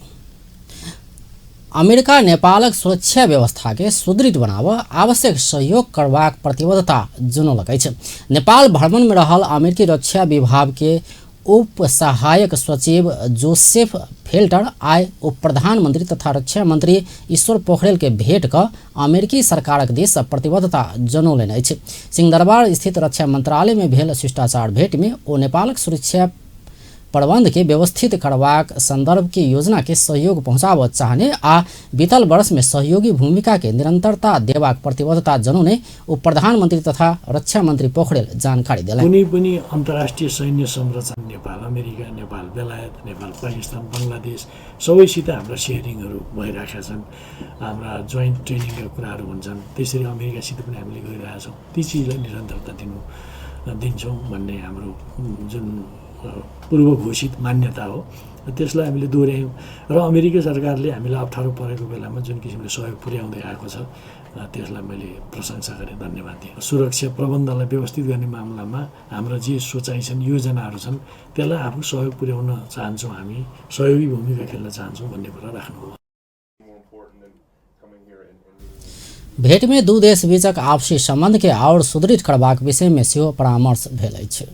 अमेरिका नेपालक सुरक्षा व्यवस्था के सुदृढ़ बनाव आवश्यक सहयोग करबाक प्रतिबद्धता जनौलक अछि। नेपाल भ्रमण में रहल अमेरिकी रक्षा विभाग के उप सहायक सचिव जोसेफ फेल्टर आइ उप प्रधानमंत्री तथा रक्षा मंत्री ईश्वर पोखरेल के भेंट क अमेरिकी सरकारक दिस प्रतिबद्धता जनौलनि अछि। सिंहदरबार स्थित रक्षा मंत्रालय में भेल शिष्टाचार भेंट में ओ नेपालक सुरक्षा प्रबंध के व्यवस्थित करबाक संदर्भ के योजना के सहयोग पहुंचाबऽ चाहने आ बीतल वर्ष में सहयोगी भूमिका के निरंतरता देबाक प्रतिबद्धता जनौने उप प्रधानमंत्री तथा रक्षा मंत्री पोखरेल जानकारी देलनि। कुनै पनि अन्तर्राष्ट्रिय सैन्य संरचना नेपाल, अमेरिका, नेपाल, बेलायत, नेपाल, पाकिस्तान, बङ्गलादेश सबैसित हाम्रा सेयरिङहरू भइरहेका छन्, हाम्रा जोइन्ट ट्रेनिङका कुराहरू हुन्छन्। त्यसरी अमेरिकासित पनि हामीले गरिरहेका छौँ। ती चिजलाई निरन्तरता दिन्छौँ भन्ने हाम्रो जुन पूर्व घोषित मान्यता हो त्यसलाई हामीले दोहोऱ्यायौँ र अमेरिकी सरकारले हामीलाई अप्ठ्यारो परेको बेलामा जुन किसिमले सहयोग पुर्याउँदै आएको छ त्यसलाई मैले प्रशंसा गरेँ, धन्यवाद दिएँ। सुरक्षा प्रबन्धनलाई व्यवस्थित गर्ने मामलामा हाम्रा जे सोचाइ छन्, योजनाहरू छन्, त्यसलाई आफू सहयोग पुर्याउन चाहन्छौँ, हामी सहयोगी भूमिका खेल्न चाहन्छौँ भन्ने कुरा राख्नुभयो। भेट में दू देश बीचक आपसी सम्बन्ध के आओर सुदृढ़ करबाक विषय में सेहो परामर्श भेल अछि।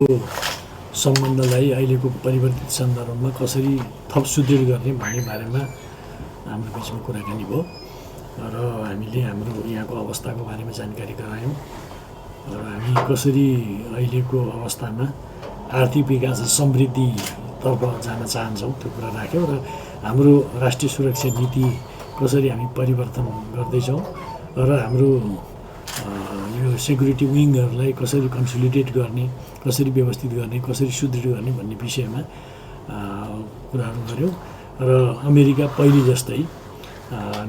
सम्बन्धलाई अहिलेको परिवर्तित सन्दर्भमा कसरी थप सुदृढ गर्ने भन्ने बारेमा हाम्रो बिचमा कुराकानी भयो र हामीले हाम्रो यहाँको अवस्थाको बारेमा जानकारी गरायौँ र हामी कसरी अहिलेको अवस्थामा आर्थिक विकास र समृद्धितर्फ जान चाहन्छौँ त्यो कुरा राख्यौँ र हाम्रो राष्ट्रिय सुरक्षा नीति कसरी हामी परिवर्तन गर्दैछौँ र हाम्रो यो सेक्युरिटी विङहरूलाई कसरी कन्सोलिडेट गर्ने, कसरी व्यवस्थित गर्ने, कसरी सुदृढ गर्ने भन्ने विषयमा कुराहरू गऱ्यौँ र अमेरिका पहिले जस्तै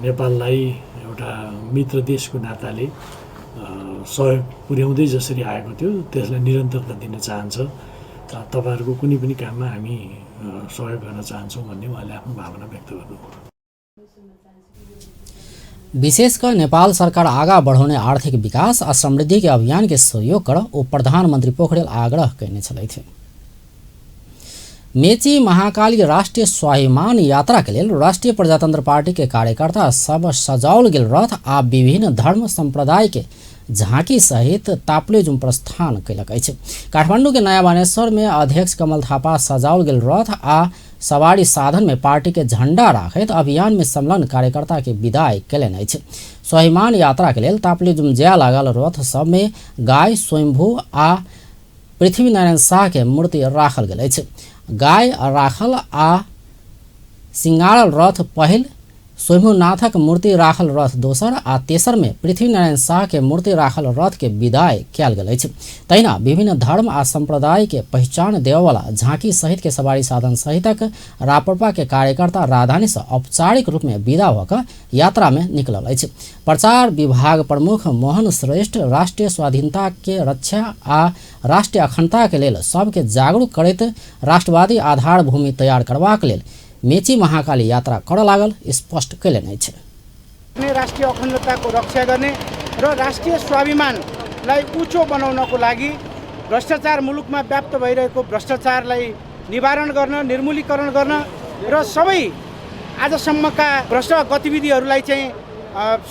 नेपाललाई एउटा मित्र देशको नाताले सहयोग पुर्याउँदै जसरी आएको थियो त्यसलाई निरन्तरता दिन चाहन्छ। तपाईँहरूको कुनै पनि काममा हामी सहयोग गर्न चाहन्छौँ भन्ने उहाँले आफ्नो भावना व्यक्त गर्नुभयो। विशेष कर नेपाल सरकार आगा बढ़ौने आर्थिक विकास आ समृद्धि के अभियान के सहयोग कर उप प्रधानमंत्री पोखरेल आग्रह कयने छलथि। मेची महाकाली राष्ट्रिय स्वाभिमान यात्रा के लेल राष्ट्रिय प्रजातंत्र पार्टी के कार्यकर्ता सब सजाओल गेल रथ आ विभिन्न धर्म संप्रदाय के झांकी सहित ताप्लेजुङ प्रस्थान कयलक अछि। काठमांडू के नया बानेश्वर में अध्यक्ष कमल थापा सजाओल गेल रथ आ सवारी साधन में पार्टी के झंडा राखैत अभियान में संलग्न कार्यकर्ता के विदाई कयलनि अछि। स्वाभिमान यात्रा के लेल ताप्लेजुङ जाय लागल रथ सब में गाय, स्वयंभू आ पृथ्वीनारायण शाह के मूर्ति राखल गेल अछि। गाय राखल आ सिंगारल रथ पहिल, स्वयंभूनाथक मूर्ति राखल रथ दोसर आ तेसर में पृथ्वीनारायण शाह के मूर्ति राखल रथ के विदाई कयल गेल अछि। तहिना विभिन्न धर्म आ संप्रदाय के पहिचान देववाला झांकी सहित के सवारी साधन सहितक राप्रपा के कार्यकर्ता राजधानी से औपचारिक रूप में विदा होकर यात्रा में निकलल अछि। प्रचार विभाग प्रमुख मोहन श्रेष्ठ राष्ट्रीय स्वाधीनता के रक्षा आ राष्ट्रीय अखंडता के लेल सबके जागरूक करैत राष्ट्रवादी आधार भूमि तैयार करबाक लेल मेची महाकाली यात्रा कर लागल स्पष्ट कयलनि अछि। राष्ट्रिय अखण्डताको रक्षा गर्ने र राष्ट्रिय स्वाभिमानलाई उँचो बनाउनको लागि भ्रष्टाचार मुलुकमा व्याप्त भइरहेको भ्रष्टाचारलाई निवारण गर्न, निर्मूलीकरण गर्न र सबै आजसम्मका भ्रष्ट गतिविधिहरूलाई चाहिँ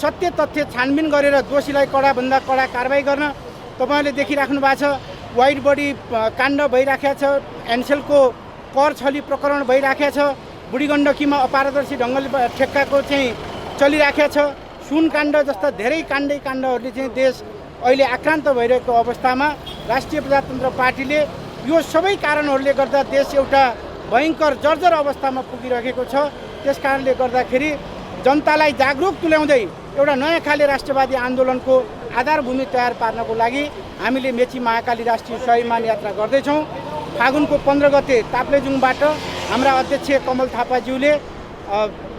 सत्य तथ्य छानबिन गरेर दोषीलाई कडाभन्दा कडा कारवाही गर्न। तपाईँहरूले देखिराख्नु भएको छ, वाइट बडी काण्ड भइराखेको छ, एनसेलको कर छली प्रकरण भइराखेको छ, बुढी गण्डकीमा अपारदर्शी ढङ्गले ठेक्काको चाहिँ चलिराखेको छ, सुनकाण्ड जस्ता धेरै काण्डै काण्डहरूले चाहिँ देश अहिले आक्रान्त भइरहेको अवस्थामा राष्ट्रिय प्रजातन्त्र पार्टीले यो सबै कारणहरूले गर्दा देश एउटा भयङ्कर जर्जर अवस्थामा पुगिरहेको छ। त्यस कारणले गर्दाखेरि जनतालाई जागरुक तुल्याउँदै एउटा नयाँ खाले राष्ट्रवादी आन्दोलनको आधारभूमि तयार पार्नको लागि हामीले मेची महाकाली राष्ट्रिय स्वाभिमान यात्रा गर्दैछौँ। फागुनको 15 गते ताप्लेजुङबाट हाम्रा अध्यक्ष कमल थापाज्यूले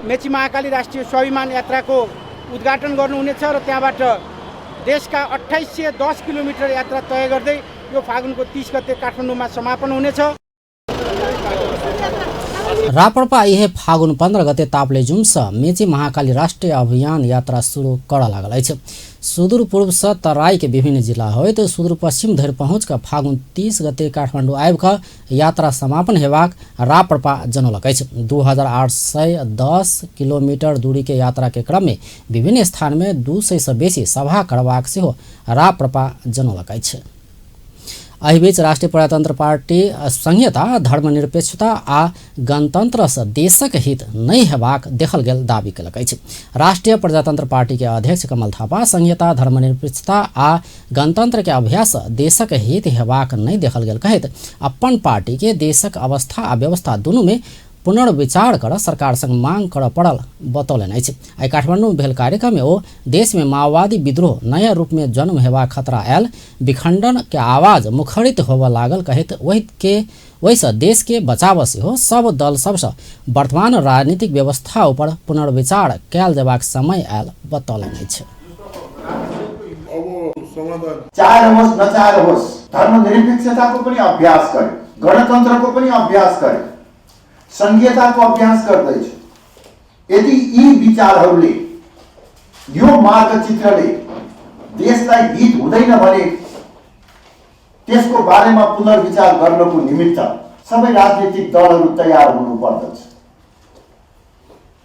मेची महाकाली राष्ट्रिय स्वाभिमान यात्राको उद्घाटन गर्नुहुनेछ र त्यहाँबाट देशका 2810 किलोमिटर यात्रा तय गर्दै यो फागुनको 30 गते काठमाडौँमा समापन हुनेछ। राप्रपा इहे फागुन 15 गते ताप्लेजुङसँ मेची महाकाली राष्ट्रिय अभियान यात्रा सुरु कर लागल अछि। सुदूर पूर्वसँ तराई के विभिन्न जिला होइत सुदूर पश्चिम धरि पहुँच कऽ फागुन 30 गते काठमाडौँ आबि कऽ यात्रा समापन हेबाक राप्रपा जनौलक अछि। 2810 किलोमीटर दूरी के यात्रा के क्रम में विभिन्न स्थान में 200 सँ बेसी सभा करबाक सेहो राप्रपा जनौलक अछि। एहिबीच राष्ट्रिय प्रजातंत्र पार्टी संहिता, धर्मनिरपेक्षता आ गणतंत्रसँ देशक हित नहि हेबाक देखल गेल दावी कयलक अछि। राष्ट्रिय प्रजातंत्र पार्टी के अध्यक्ष कमल थापा संहिता, धर्मनिरपेक्षता आ गणतंत्र के अभ्यास देशक हित हेबाक नहि देखल गेल कहैत अपन पार्टी के देशक अवस्था आ व्यवस्था दुनू में पुनर्विचार कर सरकार संग मांग कर पड़ल बतौलनि अछि। आइ काठमांडू में भेल कार्यक्रम में ओ देश में माओवादी विद्रोह नया रूप में जन्म हेबाक खतरा आयल, विखंडन के आवाज मुखरित होबय लागल कहैत ओहिसँ देश के बचाव सेहो सब दल सबसँ वर्तमान राजनीतिक व्यवस्था ऊपर पुनर्विचार कयल जेबाक समय आयल बतौलनि अछि। चाहेर होस् नचाहेर होस् धर्मनिरपेक्षताको पनि अभ्यास गर्यो, गणतन्त्रको पनि अभ्यास गर्यो, संघीयताको अभ्यास गर्दैछ। यदि यी विचारहरूले, यो मार्गचित्रले देशलाई हित हुँदैन भने त्यसको बारेमा पुनर्विचार गर्नको निमित्त सबै राजनीतिक दलहरू तयार हुनु पर्दछ।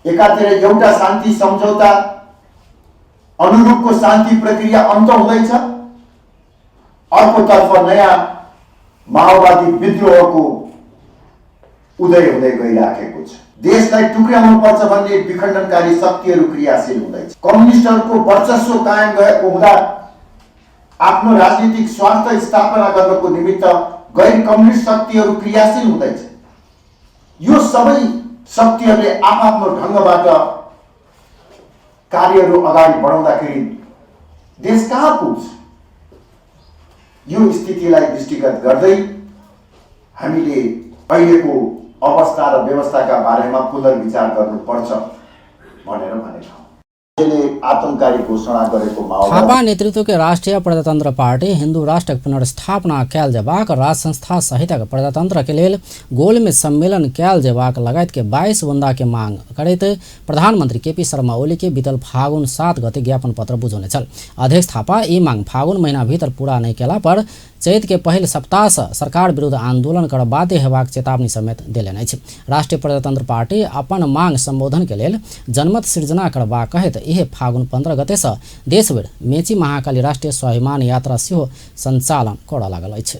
एकातिर एउटा शान्ति सम्झौता अनुरूपको शान्ति प्रक्रिया अन्त हुँदैछ, अर्कोतर्फ नयाँ माओवादी विद्रोहको उदय हुँदै गइराखेको छ। देशलाई टुक्र्याउनु पर्छ भन्ने विखण्डनकारी शक्तिहरू क्रियाशील हुँदैछ। कम्युनिस्टहरूको वर्चस्व कायम भएको हुँदा आफ्नो राजनीतिक स्वार्थ स्थापना गर्नको निमित्त गैर कम्युनिस्ट शक्तिहरू क्रियाशील हुँदैछ। यो सबै शक्तिहरूले आफ्नो ढङ्गबाट कार्यहरू अगाडि बढाउँदाखेरि देश कहाँ पुग्छ? यो स्थितिलाई दृष्टिगत गर्दै हामीले अहिलेको अवस्था र व्यवस्थाका बारेमा पुनर्विचार गर्नुपर्छ भनेर भनेका हौँ। आतंककारी घोषणा गरेको थापा नेतृत्व के राष्ट्रिय प्रजातंत्र पार्टी हिंदू राष्ट्र पुनर्स्थापना कयल जेबाक, राज संस्था सहितक प्रजातंत्र के लेल गोलमेज सम्मेलन कयल जेबाक लगायत के 22 बुंदा के मांग करैत प्रधानमंत्री केपी शर्मा ओली के बीतल फागुन 7 गते ज्ञापन पत्र बुझौने छल। अध्यक्ष थापा ई मांग फागुन महीना भीतर पूरा नहीं केला पर चैत के पहिल सप्ताह से सरकार विरुद्ध आंदोलन कर बाध्य हेबाक चेतावनी समेत देलनि अछि। राष्ट्रीय प्रजातंत्र पार्टी अपन मांग संबोधन के लेल जनमत सृजना करबाक कहैत इहे फागुन 15 गते से देशभरि मेची महाकाली राष्ट्रीय स्वाभिमान यात्रा सेहो संचालन करऽ लागल अछि।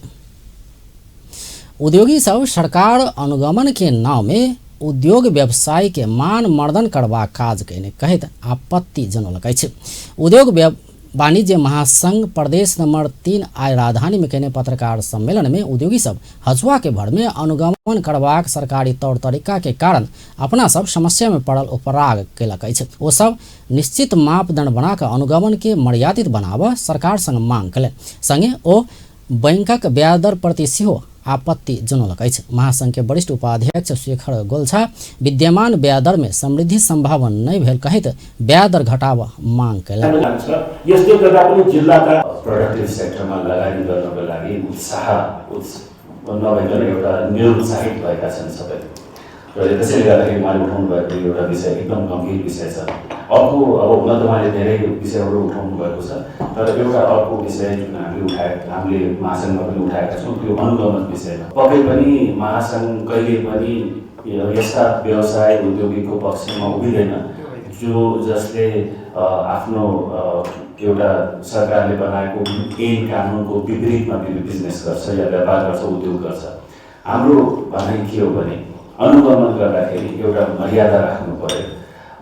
उद्योगी सब सरकार अनुगमन के नाव में उद्योग व्यवसाय के मान मर्दन करबाक काज कयने कहैत आपत्ति जनौलक अछि। उद्योग वाणिज्य महासंघ प्रदेश नंबर 3 आइ राजधानी में कयने पत्रकार सम्मेलन में उद्योगी सब हसुआ के भर में अनुगमन करबाक सरकारी तौर तरीका के कारण अपना सब समस्या में पड़ल उपराग कयलक अछि। ओ सब निश्चित मापदंड बना कऽ अनुगमन के मर्यादित बनाबऽ सरकार संग मांग कयलनि। संगे ओ बैंकक ब्याज दर प्रति सेहो आपत्ति जनौलक अछि। महासंघ के वरिष्ठ उपाध्यक्ष शेखर गोल्छा विद्यमान ब्याज दर में समृद्धि संभव नहि भेल कहैत ब्याज दर घटाबऽ मांग कयलनि। यसले गर्दा पनि जिल्लाका प्रोडक्टिभ सेक्टरमा लगानी गर्नको लागि उत्साह नभइकन एउटा निरुत्साहित भएका छन् सबै र त्यसैले गर्दाखेरि उहाँले उठाउनु भएको यो एउटा विषय एकदम गम्भीर विषय छ। अर्को अब हुन त उहाँले धेरै विषयहरू उठाउनु भएको छ, तर एउटा अर्को विषय जुन हामीले महासङ्घमा पनि उठाएका छौँ त्यो अनुगमन विषयमा। पक्कै पनि महासङ्घ कहिले पनि यस्ता व्यवसाय उद्योगीको पक्षमा उभिँदैन जो जसले आफ्नो एउटा सरकारले बनाएको ऐन कानुनको विपरीतमा बिजनेस गर्छ या व्यापार गर्छ, उद्योग गर्छ। हाम्रो भनाइ के हो भने अनुगमन गर्दाखेरि एउटा मर्यादा राख्नु पर्यो।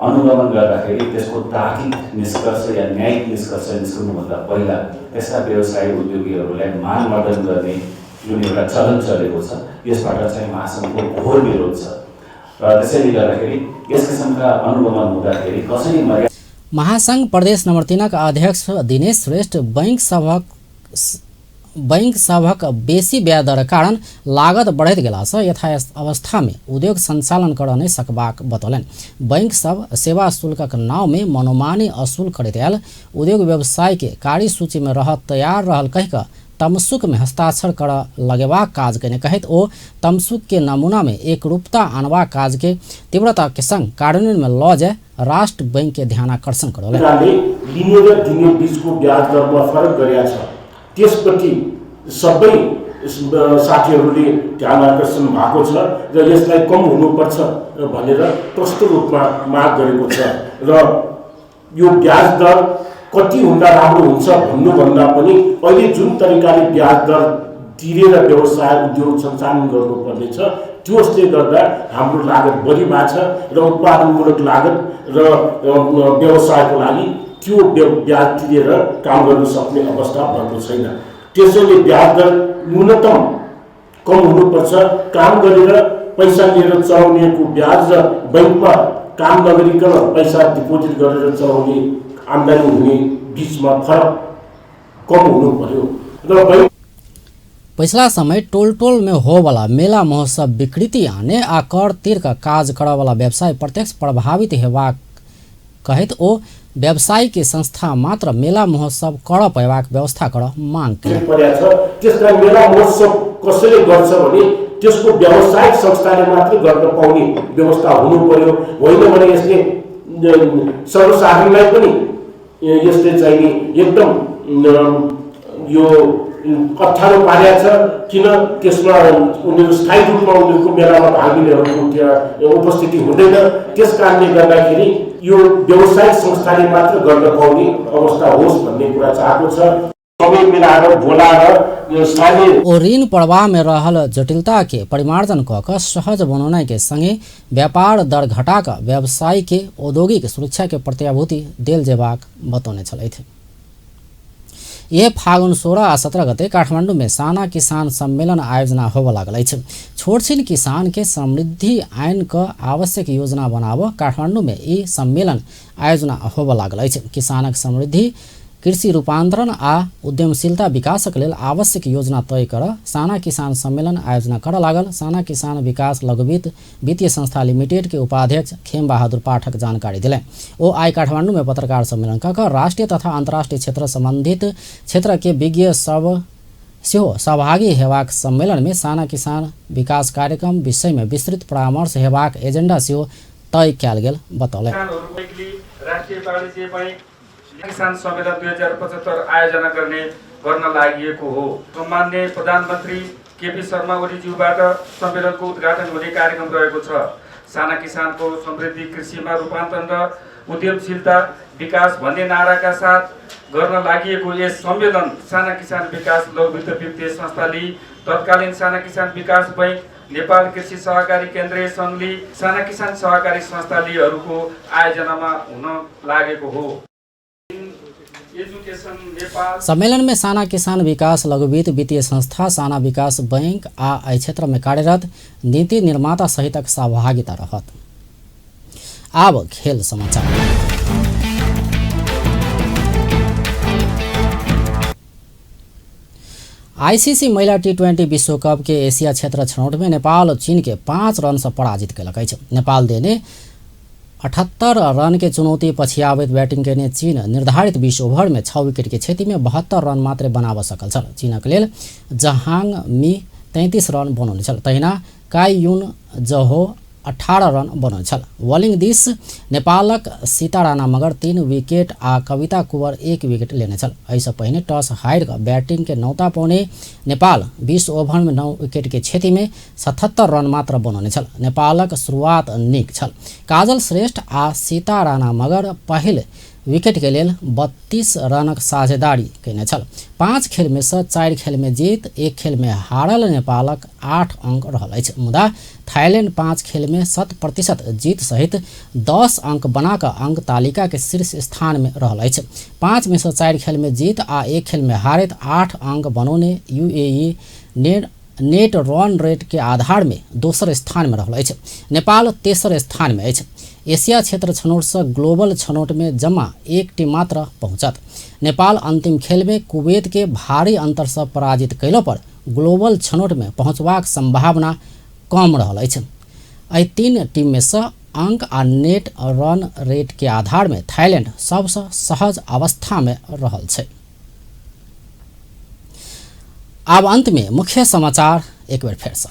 अनुगमन गर्दाखेरि त्यसको तार्किक निष्कर्ष या न्यायिक निष्कर्ष निस्कनुभन्दा पहिला त्यस्ता व्यवसायी उद्योगीहरूलाई मानमर्दन गर्ने जुन एउटा चलन चलेको छ यसबाट चाहिँ महासङ्घको घोर विरोध छ र त्यसैले गर्दाखेरि यस किसिमका अनुगमन हुँदाखेरि कसरी मर्यादा। महासङ्घ प्रदेश नम्बर 3 का अध्यक्ष दिनेश श्रेष्ठ बैंक सभक बेसी ब्याज दर कारण लागत बढ़ैत गेलासँ यथावस्था में उद्योग संचालन कर नहि सकबाक बतौलनि। बैंक सब सेवा शुल्कक नाव में मनोमानी असूल करैत आयल उद्योग व्यवसाय के कार्यसूची में रह तैयार रहल कहि कऽ तमसुक में हस्ताक्षर कर लगेबाक काज कयने कहैत ओ तमसुक के नमूना में एकरूपता आनबाक काज के तीव्रता के संग कार्यान्वयन में लऽ जाय राष्ट्र बैंक के ध्यानाकर्षण करौलनि। लिने र दिने बीचको ब्याज दरमा फरक गरेका छ, त्यसप्रति सबै साथीहरूले ध्यान आकर्षण भएको छ र यसलाई कम हुनुपर्छ भनेर प्रष्ट रूपमा माग गरेको छ र यो ब्याज दर कति हुँदा राम्रो हुन्छ भन्नुभन्दा पनि अहिले जुन तरिकाले ब्याज दर तिरेर व्यवसाय उद्योग सञ्चालन गर्नुपर्ने छ त्यसले गर्दा हाम्रो लागत बढी भएको छ र उत्पादनमूलक लागत र व्यवसायको लागि त्यो ब्याज तिरेर काम गर्न सक्ने अवस्था भएको छैन। त्यसैले ब्याज दर न्यूनतम कम हुनुपर्छ। काम गरेर पैसा लिएर चलाउनेको ब्याज र बैंकमा काम नगरिकन पैसा डिपोजिट गरेर चलाउने आम्दानी हुने बिचमा फरक कम हुनु पर्यो र बैंक पिछला समय टोल टोल में होवला मेला महोत्सव विकृति आने आ कर तीर का काज करवला व्यवसाय प्रत्यक्ष प्रभावित हेबाक कहैत ओ व्यवसाय के संस्था मात्र मेला महोत्सव कर पेबाक व्यवस्था कर मांग परेको छ। त्यसकारण मेला महोत्सव कसैले गर्छ भने त्यसको व्यावसायिक संस्थाले मात्र गर्न पाउने व्यवस्था हुनु पर्यो, होइन भने यसले सर्वसाधारणलाई पनि यसले चाहिँ एकदम यो अप्ठ्यारो पारेको छ। किन त्यसमा उनीहरू स्थायी रूपमा उनीहरूको मेलामा भाग लिनेहरूको त्यहाँ उपस्थिति हुँदैन। त्यस कारणले गर्दाखेरि यो व्यावसायिक संस्थाले मात्र गर्न पाउने अवस्था होस् भन्ने कुरा चाहेको छ। समय मिलाएर बोलाएर स्थानीय ओ ऋण प्रवाह में रहल जटिलता के परिमार्जन क कऽ सहज बनौनाइ के संगे व्यापार दर घटा कऽ व्यवसायी के औद्योगिक सुरक्षा के प्रत्याभूति देल जेबाक बतौने छलथि। यह फागुन 16 आ 17 गते काठमाडौँ में साना किसान सम्मेलन आयोजना होबय लागल अछि। छोटछिन किसान के समृद्धि आइन क आवश्यक योजना बनाबऽ काठमाडौँ में ई सम्मेलन आयोजना होबय लागल अछि। किसानक समृद्धि, कृषि रूपांतरण आ उद्यमशीलता विकासक लेल आवश्यक योजना तय कर साना किसान सम्मेलन आयोजना कर लागल साना किसान विकास लघुवित्त वित्तीय संस्था लिमिटेड के उपाध्यक्ष खेम बहादुर पाठक जानकारी दिले। ओ आइ काठमाडौँ में पत्रकार सम्मेलन क राष्ट्रीय तथा अंतर्राष्ट्रीय क्षेत्र संबंधित क्षेत्र के विज्ञ सब सेहो सहभागी हेबाक सम्मेलन में साना किसान विकास कार्यक्रम विषय में विस्तृत परामर्श हेबाक एजेंडा सेहो तय कयल गेल बतौलनि। राष्ट्रिय वाणिज्य बैंक किसान सम्मेलन 2075 आयोजना गर्न लागि हो। सम्माननीय प्रधानमन्त्री केपी शर्मा ओलीज्यूबाट सम्मेलनको उद्घाटन हुने कार्यक्रम रहेको छ। साना किसानको समृद्धि कृषिमा रूपान्तरण र उद्यमशीलता विकास भन्ने नाराका साथ गर्न लागि यस सम्मेलन साना किसान विकास लघुवित्त वित्तीय संस्थाले तत्कालीन साना किसान विकास बैंक, नेपाल कृषि सहकारी केन्द्रीय सङ्घले, साना किसान सहकारी संस्थालेहरूको आयोजनामा हुन लागेको हो। सम्मेलन में साना किसान विकास लघुवित्त वित्तीय संस्था, साना विकास बैंक आ एहि क्षेत्र में कार्यरत नीति निर्माता सहितक सहभागिता रहत। आब खेल समाचार। आईसीसी महिला टी20 विश्व कप के एशिया क्षेत्र छनौट में नेपाल चीन के 5 रन से पराजित कयलक अछि। नेपाल देने 78 रन के चुनौती पछियाबैत बैटिंग केने चीन निर्धारित 20 ओभर में 6 विकेट के क्षति में 72 रन मात्र बनाब सकल छल। चीनक लेल जहांग मी 33 रन बनौने छल, तहिना काई युन जहो 18 रन बनौने छल। बॉलिंग दिस नेपालक सीता राणा मगर 3 विकेट आ कविता कुंवर 1 विकेट लेने छल। एहिसँ पहिने टॉस हारि कऽ बैटिंग के नौता पौने नेपाल 20 ओभर में 9 विकेट के क्षति में 77 रन मात्र बनौने छल। नेपालक शुरुआत नीक छल। काजल श्रेष्ठ आ सीता राणा मगर पहिल विकेट के लेल 32 रनक साझेदारी कयने छल। 5 खेल में से 4 खेल में जीत, 1 खेल में हारल नेपालक 8 अंक रहल अछि। मुदा थाईलैंड 5 खेल में 100% जीत सहित 10 अंक बना कऽ अंक तालिका के शीर्ष स्थान में रहल अछि। 5 में से 4 खेल में जीत आ 1 खेल में हारैत 8 अंक बनौने यूएई नेट रन रेट के आधार में दोसर स्थान में रहल अछि। नेपाल तेसर स्थान में अछि। एशिया क्षेत्र छनौट से ग्लोबल छनौट में जमा 1 टीम मात्र पहुँचत। नेपाल अंतिम खेल में कुवैत के भारी अंतर से पराजित कयला पर ग्लोबल छनौट में पहुँचबाक संभावना कम रहल अछि। एहि 3 टीम में से अंक आ नेट रन रेट के आधार में थाईलैंड सबसँ सहज अवस्था में रहल छै। आब अंत में मुख्य समाचार एक बेर फेर से।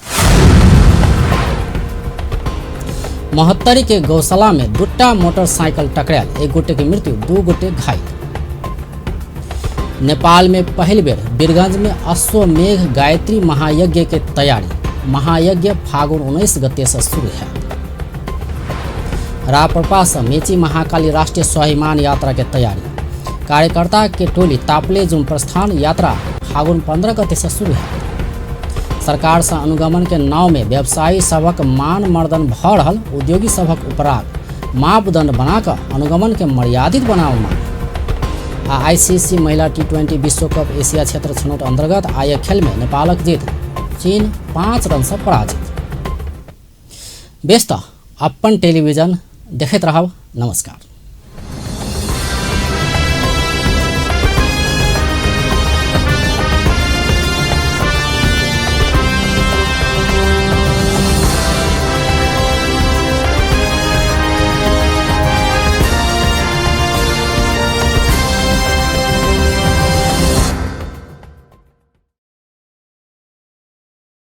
महोत्तरी के गौशाला में 2 मोटरसाइकिल टकरायल, 1 गोटे के मृत्यु, 2 गोटे घायल। नेपाल में पहिल बेर वीरगंज में अश्वमेघ गायत्री महायज्ञ के तैयारी, महायज्ञ फागुन 19 गते से शुरू है। राप्रपा से मेची महाकाली राष्ट्रीय स्वाभिमान यात्रा के तैयारी, कार्यकर्ता के टोली तापले जुम प्रस्थान यात्रा फागुन 15 गते से शुरू है। सरकार से अनुगमन के नाव में व्यवसायी सबक मान मर्दन भ रहल उद्योगी सबक उपराग मापदंड बनाकर अनुगमन के मर्यादित बनाव मांग। आ आईसीसी महिला टी20 विश्व कप एशिया क्षेत्र छनौट अंतर्गत आय खेल में नेपालक जीत, चीन 5 रन से पराजित। बेस त अपन टेलीविजन देखैत रहब। नमस्कार।